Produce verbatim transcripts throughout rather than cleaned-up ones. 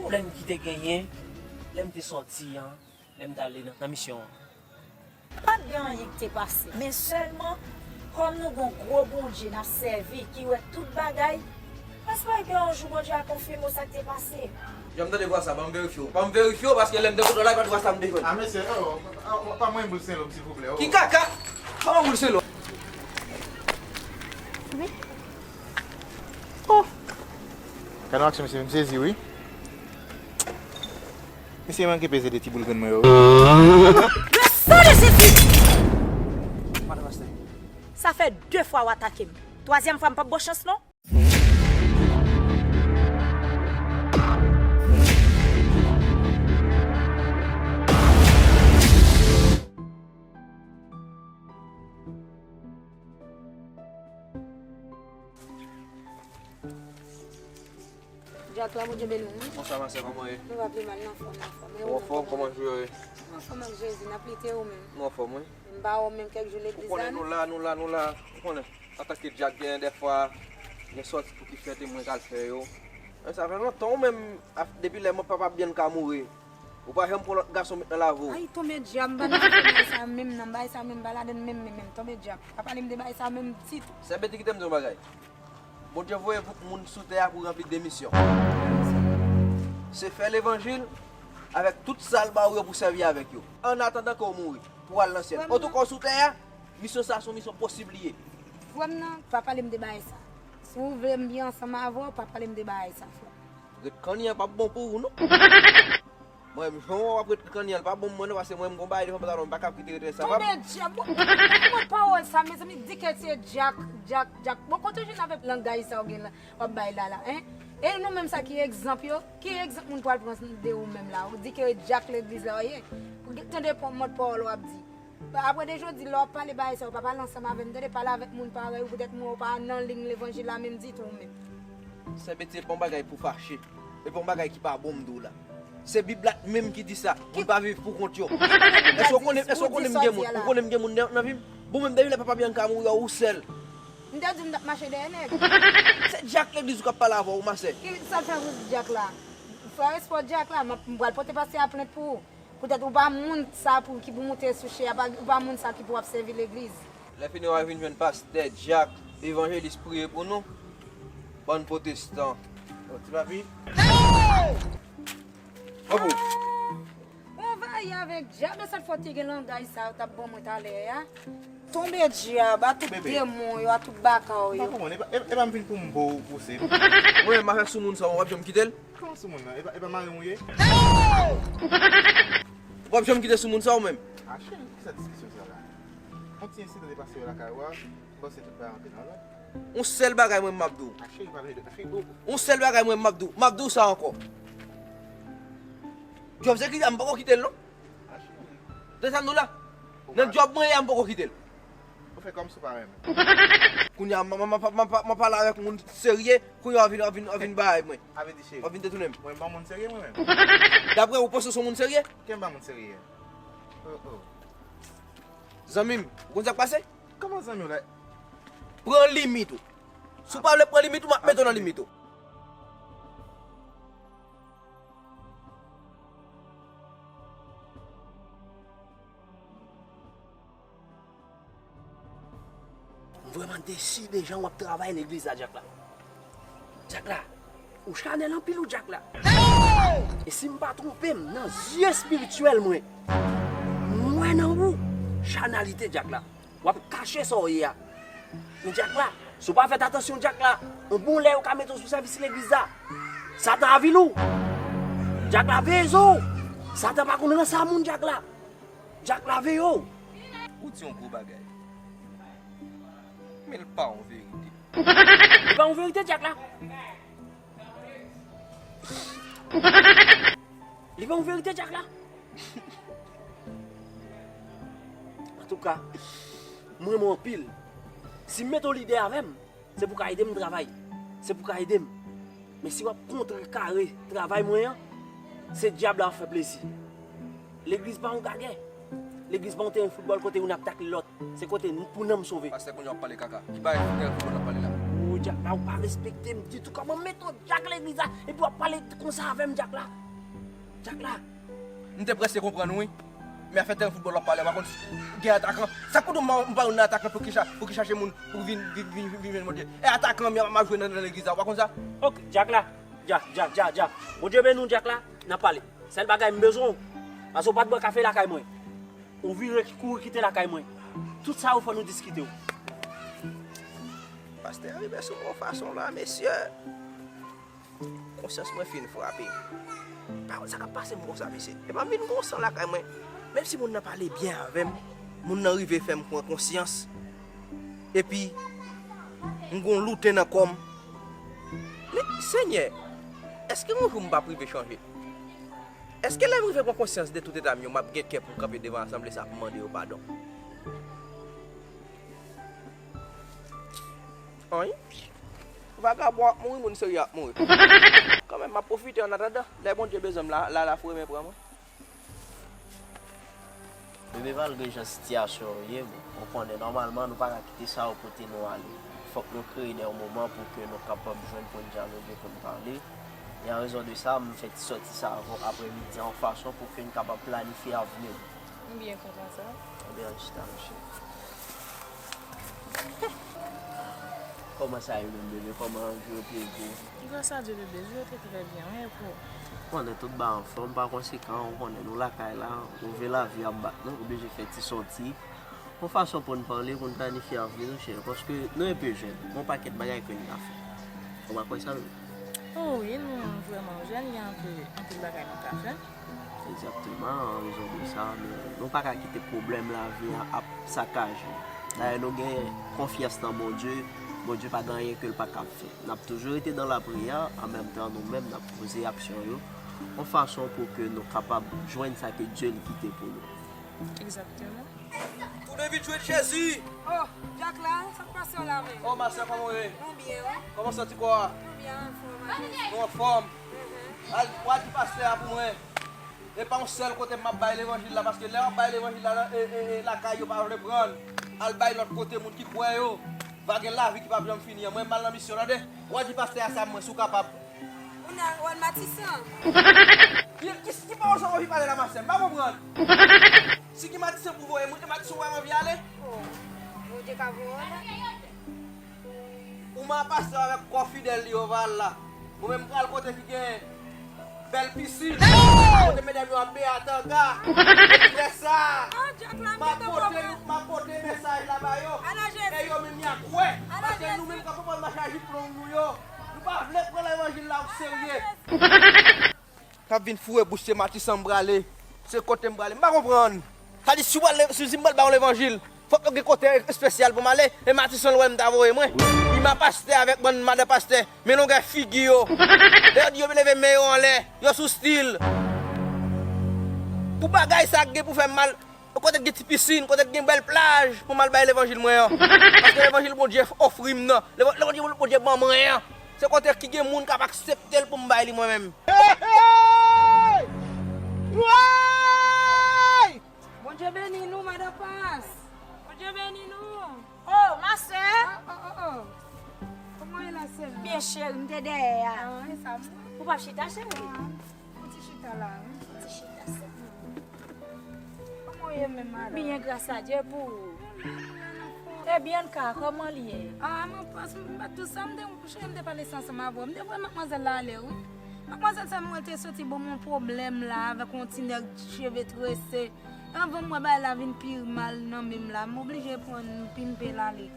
Pwoblèm ki te genyen, lè m te sòti an, lè m t ale nan, nan misyon an. Pa t gen anyen ki te pase, men sèlman, kòm nou gen yon gwo Bondye n ap sèvi ki wè tout bagay, m espere ke yon jou Bondye a konfime w sa k te pase. Jan m tande vwa sa, ban m verifye w. Ban m verifye w, paske lè m te kote w la, e pa t vwa sa m te jwenn. A, mesye, oh, oh, oh, pa mwen boul Senlòm, silvouplè, oh. Ki kaka? Pa mwen boul Senlòm. Oh! Gade yon aksyon, mesye, m sezi, wi. Mesye manke peze de ti boul grenn mwen yo. Le sang de Jésus! Madan pastè. Sa fè de fwa w atake m. Twazyèm fwa, m p ap ba w chans, non. Dyak la, Bondye beni w, wi. Bonswa, ma sè, kòman w ye? Nou pa pi mal, n anfòm, n anfòm. E ou menm, kòman w ye? Ou anfòm ak Jezi, n ap lite, ou menm? Nou anfòm, wi. M pa wè w menm kèk jou legliz la, non? Ou konnen nou la, nou la, nou la. Ou konnen, antanke dyak, gen dèfwa, gen sòti pou ki fèt e mwen k al fè yo. Men sa fè lontan, ou menm, depi lè mwen papa Byanka mouri, ou pa janm pran lòt gason met nan lavi w. Ay, tonbe dyab, m pa nan bagay sa menm, non, bagay sa menm, m pa ladann menm, menm, menm, tonbe dyab. Pa pale m de bagay sa menm ditou. Sè Beti, kite m di w yon bagay. Bondye voye pou moun sou tè a pou ranpli de misyon. Se fè levanjil avèk tout sa l ba w yo pou sèvi avèk yo. Annatandan ke w mouri, pou w al nan syèl. Antouka, w sou tè a, misyon sa a se yon misyon posib li ye. Frè m nan, pa pale m de bagay sa. Si w vle m byen ansanm avè w, pa pale m de bagay sa, frè m. Ret kanni an p ap bon pou ou, non. Mwen, jan w ap ret kanni an, l pa bon pou mwen, non, paske mwen, m gon bagay devan pantalon, m pa ka kite ret sa. Tonbe dyab, bon, mwen pawòl sa, mezanmi, di ke se dyak, dyak, dyak. Bon, kote w jwenn avèk langaj sa w gen la, w ap bay la, la, en? E nou menm sa ki egzanp yo? Ki egzanp moun pral pran de ou menm la? Ou di ke dyak legliz la w ye? Tande pòt pawòl w ap di. Apre de jodi, lè w ap pale bagay sa yo, pa pale ansanm avè m, tande, pale avèk moun parèy ou, poutèt mwen ou pa nan liy levanjil la menm ditou ou menm. Sè Beti, e pa yon bagay pou fache. E pa yon bagay ki pa bon m di w la. Se Bib la menm ki di sa. Moun pa viv pou kont yo. Èske w konnen, èske w konnen m gen moun? Ou konnen m gen moun nan, nan vi m? Bon, menm depi lè papa Byanka mouri a, ou sèl. M te di w m t ap mache dèyè nèg. Se dyak legliz ou k ap pale avè w, ma sè. Ki sa l fè pou dyak la? Frè, respè dyak la, m ap, m pral pote pastè a plent pou ou. Poutèt ou pa moun sa pou, ki pou moute sou chè a, pa, ou pa moun sa ki pou ap sèvi legliz. Lè fini w a vin jwenn pastè, dyak, evanjelis priye pou nou. Bann pwotestan. Bon, ti papi. Hey! Bon, bon. Ah! Ou anvayi avèk dyab, e sa k fè w te gen langaj sa yo t ap ban mwen talè a. Tonbe dyab, a tout demon yo, a tout baka w yo. M pa konprann, e pa, e, e pa m vin pou m bo w pouse. Mwen menm avèk soumoun sa w, w ap janm kite l? Kòman soumoun nan? E pa, e pa mari w ye? Ou p ap janm kite soumoun sa ou menm? A cheri, poukisa diskisyon sa la? Yon ti ensidan te pase yo lakay ou a, m panse tout bagay antre nan lòd. Yon sèl bagay mwen m ap di w. A cheri, pa vle de fi gwo. Yon sèl bagay mwen m ap di w. M ap di w sa ankò. Djòb se ki sa, m poko kite l non. A cheri. De sa nou la. Nan djòb mwen ye a, m poko kite l. Ou fè kòmsi w pa renmen. Kounye a, m, m, m, m, m, m pale avèk moun serye, kounye a w vin, w vin, w vin bay mwen. Sa vle di cheri. W vin detounen m. Mwen pa moun serye mwen menm. Daprè ou, ou panse w se yon moun serye? Ke m pa moun serye? Oh, oh. Zanmi m, ou konn sa k pase? Kòman zanmi w la? Pran limit ou. Si w pa vle pran limit ou, m ap mete w nan limit ou. M vrèman desi de jan w ap travay legliz la, dyak la. Dyak la, ou chanèl anpil ou, dyak la. E si m pa twonpe m, nan zye espirityèl mwen, m wè nan ou chanalite, dyak la. W ap kache sa w ye a. Men dyak la, si w pa fè atansyon, dyak la, yon bon lè yo ka mete w sou sèvis legliz la. Satan avili w. Dyak la veye zo w. Satan pa konn ranse a moun, dyak la. Dyak la veye w. Ou di yon gwo bagay. Men l pa yon verite. Li pa yon verite, dyak la. Li pa yon verite, dyak la. Antouka, m renmen w anpil. Si m mete w lidè avè m, se pou w ka ede m travay. Se pou w ka ede m. Men si w ap kontrekare travay mwen an, se dyab la w ap fè plezi. Legliz pa yon gagè. Legliz pa yon teren foutbòl kote youn ap takle lòt. Se kote n-, pou nanm sove. Pastè, kounye a w ap pale kaka. Ki bagay teren foutbòl w ap pale la? Ou Dyak la, ou pa respekte m ditou. Kòman m mete w Dyak legliz la, epi w ap pale konsa avè m, Dyak la? Dyak la. M te prèske konprann ou, wi. Men afè tèren foutbòl w ap pale, pa konn si gen atakan. Sa k pou di w m pa, m pa youn nan atakan pou ki cha-, pou ki chache moun pou vin, vin, vin, vin, vin jwenn Bondye? E atakan m ap jwe nan, nan legliz la, w pa konn sa? Ok, Dyak la. Dyak, Dyak, Dyak, Dyak. Bondye beni w, Dyak la. N ap pale. Sèl bagay m bezwen w. Paske w pa t bwè kafe lakay mwen. Ou vire kouri kite lakay mwen. Tout sa yo fò nou diskite w. Pastè a rive sou mwen yon fason la, mesye. Konsyans mwen fin frape. Pa konn sa k ap pase m konsa, mesye. Epa m vin gon san lakay mwen. Menm si moun nan pale byen avè m, moun nan rive fè m pran konsyans. Epi, m gon loute nan kò m. Men, Senyè, èske yon jou m p ap rive chanje? Èske lè m rive pran konsyans de tout eta m yo, m ap gen kè pou m kanpe devan asanble sa a pou m mande yo padon? Anyen. Vagabon ap mouri, moun serye ap mouri. Kanmenm, m ap pwofite annatandan. Lè Bondye bezwen m la, la, la foure men pran mwen. Bebe, malgre jan sitiyasyon yo ye, ou konnen nòmalman nou pa ka kite sa yo pote nou ale. Fòk nou kreye de yon moman pou ke nou kapab jwenn pou n dyaloge, pou n pale. E an rezon de sa, m fè ti sòti sa avan aprèmidi an, yon fason pou ke n kapab planifye avni nou. M byen kontan sa. Ebyen, ann chita, monchè. Kòman sa ye menm, bebe? Kòman jou yo te ye pou ou? Gras a Dye, bebe, jou yo te trè byen, wi, e pou ou? Konnen tout bagay anfòm, pa konsekan, ou konnen nou lakay la, move lavi ap bat nou, oblije fè ti sòti. Yon fason pou n pale, pou n planifye avni nou, chè, paske nou enpe jèn, gon pakèt bagay ke n ka fè. Ou pa kwè sa menm? O wi, nou vrèman jèn, gen anpe, anpil bagay nou ka fè. Egzakteman, an rezon de sa, nou, nou pa ka kite pwoblèm lavi a ap sakaje nou. Dayè, nou gen konfyans nan Bondye, Bondye pa gen anyen ke l pa kab fè. N ap toujou rete nan lapriyè, an menm tan, nou menm, n ap poze aksyon yo, yon fason pou ke nou kapab jwenn sa ke Dye li kite pou nou. Egzakteman. Tounen vit jwenn Jezi! Oh, Dyak la, sa k pase w la menm? Oh, ma sè, kòman w ye? Nou byen, wi. Kòman santi kò a? Nou byen, anfòm, a Jezi. Nou anfòm. Mhm. Al, w a di pastè a pou mwen. E pa yon sèl kote m ap bay levanjil la, paske lè w ap bay levanjil la, e, e, e, lakay yo pa vle pran l. Al bay lòt kote moun ki kwè yo. Va gen lavi ki p ap janm fini an. Mwen, m al nan misyon, tande. W a di pastè a sa mwen, si w kapab. Ou nan wòl Matisan. Ki, ki, ki pawòl sa w anvi pale la, ma sè? M pa konprann. Si gen Matisan pou voye moun, e Matisan w wè m anvi ale? Oh, Bondye ka voye w la. Ou man pastè avèk kò fidèl li Oval la. Mwen menm m pral kote ki gen bèl pisin. Kote medam yo ap beye a tanga. Epi lè sa a, m ap pote, m ap pote mesaj la ba yo. E yo menm y a kwè. Paske nou menm k ap pran mache a jip long nou yo, nou pa vle pran levanjil la o serye. K ap vin foure bouch, se Matisan m prale, se kote m prale. M pa konprann. Sa di, si w pral, si, si m pral ba w levanjil, fòk yo gen kote espesyal pou m ale. E Matisan l wè m ta voye mwen. Li man pastè avèk bann madan pastè, men longè figi yo. Lè yo di yo leve men yo anlè, yo sou stil. Pou bagay sa k gen pou fè m mal, kote k gen ti pisin, kote k gen bèl plaj, pou m al bay levanjil mwen an. Paske levanjil Bondye ofri m nan, levan-, levanjil Bondye ban mwen an, se kote ki gen moun k ap aksepte l pou m bay li mwen menm. Hey! Hey! Woy! Bondye beni nou, madan Pas. Bondye beni nou. Oh, ma sè. Ah, oh, oh, oh. Kòman w ye la, sè m? Byen, cheri, m te dèyè a. Ah, e sa m wè. Ou p ap chita, cheri? Ah, yon ti chita la, wi. Yon ti chita, sè m. Kòman w ye menm, madan? Byen, gras a Dye, e pou ou? E Bianca, kòman l ye? Ah, mwen panse m pa tout sa, m te, cheri, m te pale sa ansanm avè w. M te voye madmwazèl la ale, wi. Madmwazèl sa, mwen te soti ban m yon pwoblèm la, avèk yon ti nèg cheve trese. Anvan m wè bagay la vin pi mal nan men m la, m oblije pran pimpe l ale.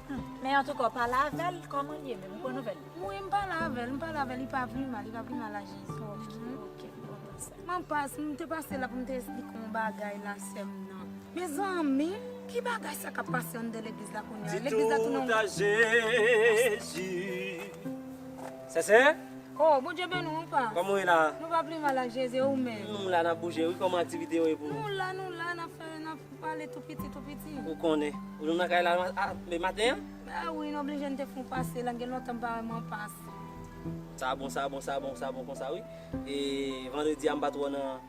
Hmm. Men antouka, w pale avè l, kòman l ye menm? Ou pran nouvèl li? Wi, m pale avè l, m pale avè l, li pa pi mal, li pa pi mal a Jezi. Ok, ok, m kontan sa. Mwen pas, m te pase la pou m te esplike w yon bagay la, sè m nan. Mezanmi, ki bagay sa k ap pase anndan legliz la kounye a? Legliz la tounen yon... Di tout a Jezi. Sèsè? Oh, Bondye beni w, pa. Kòman w ye la? Nou pa pi mal ak Jezi, ou menm? Nou la, n ap bouje, wi. Kòman aktivite yo ye pou nou? Nou la, nou la, n ap fè, n ap pale tou piti, tou piti. Ou konnen. Ou nou nan kay la, a, men maten an? A wi, n oblije, n te fè yon pase la, gen lontan m pa wè man pas. Sa bon, sa bon, sa bon, sa bon konsa, wi. E vandredi a, m pa t wè w nan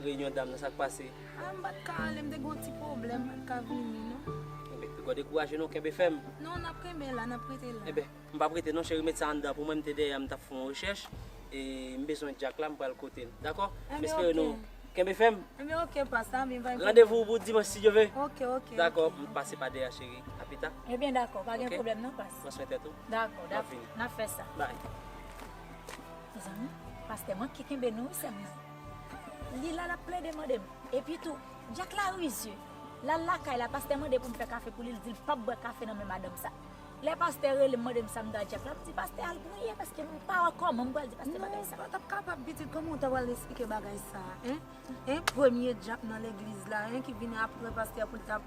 reyinyon dam nan, sa k pase? A, m pa t ka ale, m te gen yon ti pwoblèm, m pa t ka vini, non. Enben, Gòt dekouraje non, kenbe fèm. Non, n ap kenbe la, n ap rete la. Enben, m p ap rete non, cheri, met sa anndan pou mwen, m te dèyè, m t ap fè yon rechèch. E m bezwen Jack la, m pral kote l. Dakò? M espere nou kenbe fèm. Enben, ok, pas, sa, m pa gen pwoblèm. Randevou pou dimanch, si Dye vle. Ok, ok, ok. Dakò, m pase pa dèyè, cheri. A pita. Ebyen, dakò, pa gen pwoblèm non, pas. Pran swen tèt ou. Dakò, dakò. N ap fè sa. Bye. Mezanmi, pastè manke kenbe nou, wi, sè m nan. Li la, l ap plede mande m. Epi tou, Jack la rizye. L al lakay la, pastè mande pou m fè kafe pou li, li di l p ap bwè kafe nan men madanm sa. Lè pastè rele m, mande m sa m ta Jack la, m di pastè al priye, paske m pa wè kòman m pral di pastè bagay sa. Non, ou pa t ap kapab, pitit, kòman w ta pral esplike bagay sa, en? En, premye djab nan legliz la, en, ki vini apre pastè pou l ta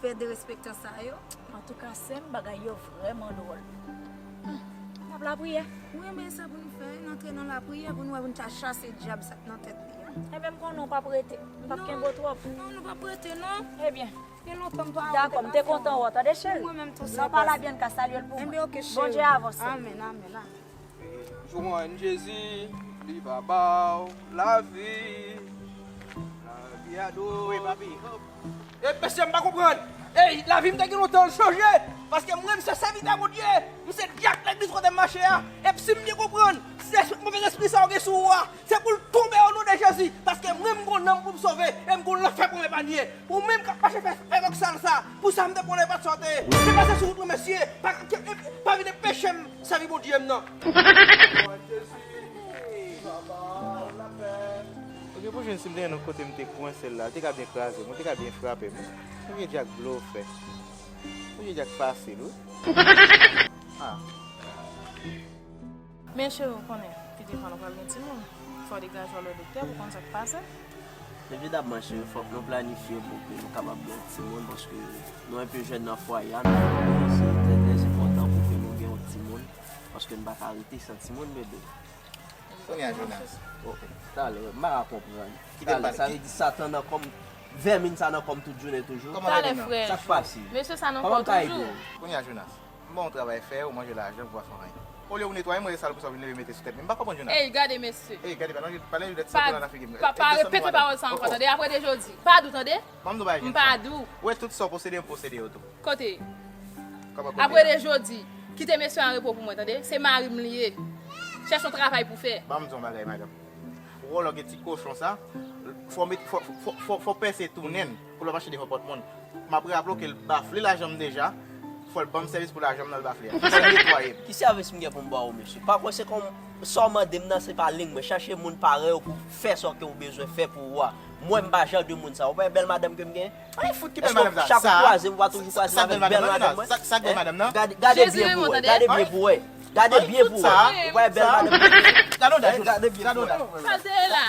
fè derespektan sa yo. Antouka, sè m, bagay yo vrèman dwòl. Hmm. N ap lapriyè. Wi, men sa pou nou fè, n antre nan lapriyè pou nou wè pou nou ta chase djab sa k nan tèt li a. Enben, m konnen w p ap rete. M p ap kenbe w twòp. Non, nou p ap rete, non. Ebyen. Gen lontan m pa wè w. Dakò, m te kontan wè w, tande, cheri. Mwen menm tou, sè pas. Nan pale a Bianca, salye l pou mwen. Enben, ok, cheri. Bondye avè w, sè m. Amèn, amèn, amèn. Jwenn Jezi, li va ba w lavi. Lavi a dou. Wi, papi. E mesye, m pa konprann. Ey, lavi m te gen lontan l chanje. Paske mwen, m se sèvitè Bondye. M se dyak legliz kote m mache a. E si m byen konprann, se move lespri sa yo gen sou ou a, se pou l tonbe o non de Jezi. Paske mwen, m gon nanm pou m sove. E m gon lanfè pou m epanye. Ou menm k ap mache fè, fè vòksal sa, pou sa m te konnen pa t sa w te ye. Wi. Se pase sou wout mwen, mesye. Pa, ke, e, pa vin enpeche m sèvi Bondye m nan. Ok, pou jwenn si m te gen yon kote m te kwense l la, l te ka byen kraze m, ou te ka byen frape m. Ou vye dyak blofè. Ou vye dyak fasil, wi. Ah. Men cheri, ou konnen, pi devan nou pral gen timoun. Fò w degaje w al wè doktè pou konn sa k pase. Evidamman, cheri, fòk nou planifye pou ke nou kapab gen yon timoun, paske nou enpe jèn nan fwaye a, nou konnen se trè, trè enpòtan pou ke nou gen yon timoun, paske nou pa ka rete san timoun, bebe. Kounye a, Jonas. Oh, oh, talè, m pa ka konprann. Talè, sa vle di Satan nan kòm, vèmin sa nan kòm tout jounen toujou. Talè, frè. Sa k pase? Mesye sa nan kò toujou. Kounye a, Jonas. M ba w yon travay fè, ou manje lajan pou w pa fè anyen. Olye ou netwaye, mwen resal pou sa w vin leve mete sou tèt mwen. M pa konprann Jonas. Ey, gade mesye. Ey, gade, pa nan, pa nan lèt sa pran nan figi m. Pa, pa repete pawòl sa ankò, tande. Apre de jodi, pa di w, tande. Ban m di w bagay, Jennifer. M pa di w. Ou wè tout sa w posede, m posede yo tou. Kote? Kòman kote? Apre de jodi, kite mesye an repo pou mwen, tande. Se mari m li ye. Chèche yon travay pou fè. Ban m di w yon bagay, madanm. Ou wè lè w gen ti kochon sa, fò w met, fò, fò, fò, fò w pèse tounen l pou lè w mache devan pòt moun. M ap raple w ke l bafle lajan m deja, fò l ban m sèvis pou lajan m nan l bafle a. Fò l netwaye m. Ki sèvis m gen pou m ba w, mesye? Pa kwè se kòm sa w mande m nan, se pa liy mwen. Chache moun parèy ou pou fè sa ke w bezwen fè pou ou a. Mwen, m pa jan de moun sa. Ou pa wè bèl madanm ke m gen? Ay, fout ki bèl madanm sa. Chak ou kwaze m, ou pa toujou kwaze m avèk bèl madanm mwen? Sa k bèl madanm nan? Gade, gade byen pou wè. Gade byen pou wè. Gade byen pou wè. Ou pa wè bèl madanm mwen? Gade yon daj, gade byen pou wè. Pase la.